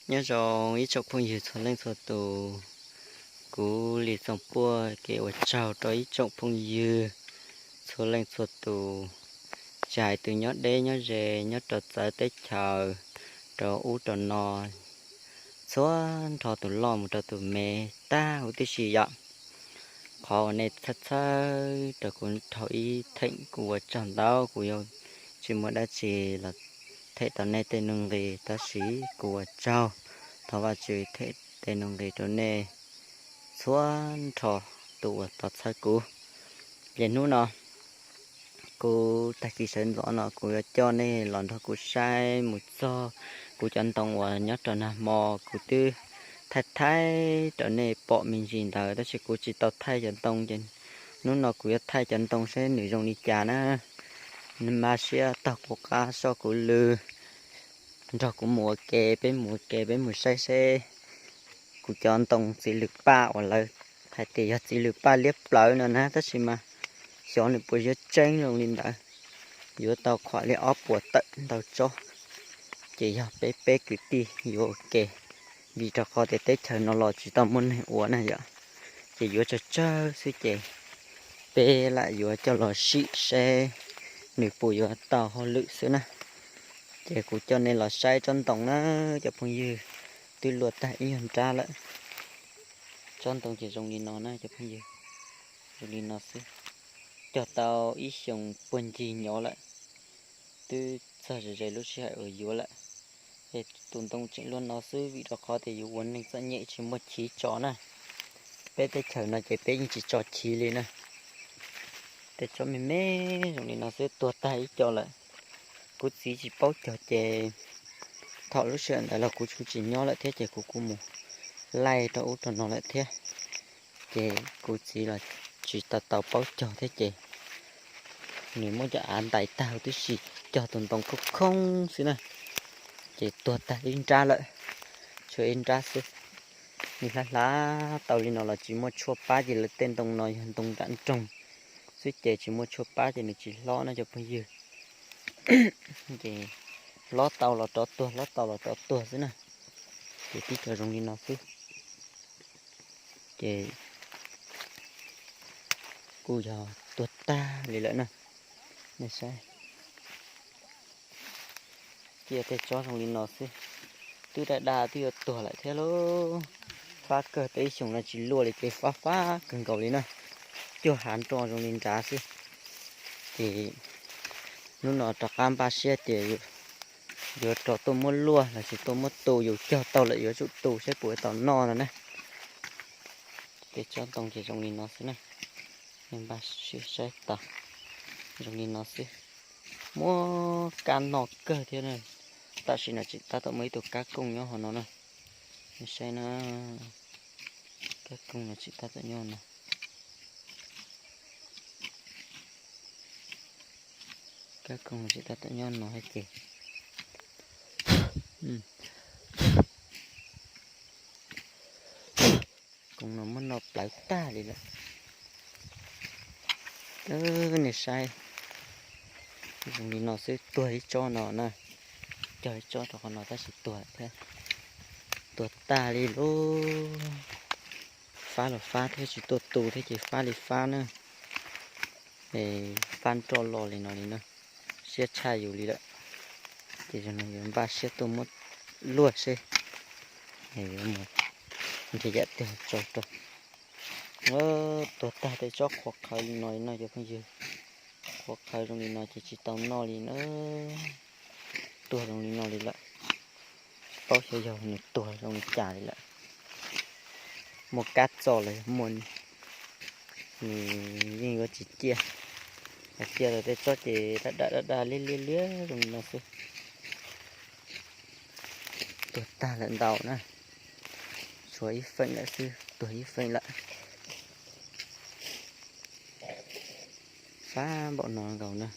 Nyob zoo ib tsoom phooj ywg txhua leej txhua tus, kuv Lis Txoos Puaj kev ua tsaug rau ib tsoom phooj ywg txhua leej txhua tus, tsis hais tus nyob deb nyob ze, nyob rau txawv teb chaws, rau ub rau no, txhua nrho tus loj mus rau tus me tag huv tib si yom. Qhov uas nej txhawb txhawb rau kuv dhau ib theem kuv ua tsaug ntau, kuv yuav tsis muaj dab tsi los them tau nej tej nuj nqis, tab sis kuv ua tsaug, thov Vajtswv them tej nuj nqis rau nej txhua nrho tus uas tau txhawb kuv. Ces hnub no kuv tag kis sawv ntxov no kuv yuav coj nej los nrog kuv saib mus txog kuv cov ntoo uas nyob rau nag hmo kuv twb thaij thaij rau nej pom me ntsis ntawd, tab sis kuv tsis tau thaij cov ntoo ces hnub no kuv yuav thaij cov ntoo saib nws zoo li cas na. Npaj siab taug kuv qab soj kuv lw, nrog kuv mus ua ke, peb mus ua ke, peb mus saib seb kuv cov ntoo txiv lws paj uas lawv hais tias yog txiv lws paj liab plawv no na, tab sis mas xyov nws puas yuav tseeb zoo li ntawd. Yuav tau khuam li ob puas tawm ntau tsob, ces yog peb peb kwv tij yuav ua ke, vim rau qhov tias teb chaws no los tsis tau muaj neeg ua na yom, ces yuav tsawg tsawg xwb ces peb lam yuav coj los sim seb nws puas yuav tau hauj lwm xwb na. Ces kuv coj nej los saib tsob ntoo na, cov phooj ywg, twb luaj tag ib nyuag nrab lawm. Tsob ntoo ces zoo li no na cov phooj ywg, zoo li no xwb. Cog tau ib xyoos puag ncig nyob lawm, twb txog ze ze lub sij hawm uas yuav lawm. Es tus ntoo tseem luaj no xwb vim rau qhov tias yus ua neeg txom nyem tsis muaj chiv tso na. Peb teb chaws no ces peb yeej tsis tso chiv li na. Tej tsob me me zoo li no xwb tuag tag ib co lawm. Kuv txiv tsis paub cog ces thaum lub sij hawm ntawd los kuv tsis nyob lawm thiab ces kuv kuj mus laij rau ub rau no lawm thiab. Ces kuv txiv los tsis tau tau paub cog thiab ces nws muab cov av ntais tag huv tib si, cog tus ntoo khoob khoob xwb na. Ces tuag tag ib nrab lawm, tshuav ib nrab xwb. Nws hlav hlav tau li no los tsis muaj tshuaj pab ces lawv tej ntoo no yog ntoo nram nroog xwb ces tsis muaj tshuaj pab ces nws tsis hlob na cov phooj ywg. Ces hlob tau los rov tuag, hlob tau los rov tuag xwb na. Ces tib co zoo li no xwb. Ces kuj yog tuag tag li lawm na. Nej saib, cia tej tsob zoo li no xwb, twb daj daj twb yuav tuag lawm thiab lauj. Fab kawg, tau ib xyoos no tsis luaj li ces fab fab kawg nkaus li na. Cuag hav nro zoo li nrad xwb. Ces hnub no rov qab npaj siab tias yuav rov tuaj muab luaj los sis tuaj muab tu, yus cog tau lawm yuav tsum tu saib puas tau noj no na. Tej tsob ntoo ces zoo li no xwb na. Nej npaj siab saib tau, zoo li no xwb. Muaj kab noj kawg thiab na. Tam sim no tseem tab tom muaj ib tug kab kooj nyob hauv no na. Nej saib na, kab kooj no tseem tab tom nyob no. Kab kooj no tseem tab tom nyob no hab ces kooj no muab noj plawv tag li lawm. Nej saib, zoo li no xwb, tuag ib tsob no na. Cog ib tsob rau qhov no tab sis tuag thiab. Tuag tag li lauj. Fab los fab thiab, tsis tuaj tu thiab ces fab li fab na. Fab nroj los li no li na, siab tshaj yus li lawm. Ces zoo no yuav npaj siab tuaj muab luaj seb yuav mus nrhiav yam twg tso rau. Tuag tag tej tsob qhuav qhawv li no li no cov phooj ywg. Qhuav qhawv zoo li no ces tsis tau noj li na. Tuag zoo li no li lawm. Tsis paub xyov yog nws tuag zoo li cas li lawm. Muaj kab txo los yog muaj, nws yeej yuav tsis ciaj. Hais tias tej tsob ces daj daj daj daj liab liab liab zoo li no xwb. Tuag tag lawm ntau na. Tshuav ib feem lawm xwb, tuag ib feem lawm. Fab npaum no nkaus na.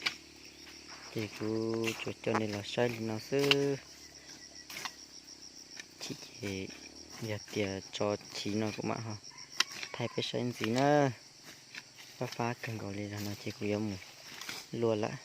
Ces kuv tsuas coj nej los saib li no xwb. Chim ces yog tias tso chiv no kuv mam ho thaij peb saib ntxiv na. Fab fab kawg nkaus li los no ces kuv yuav mus luaj lawm.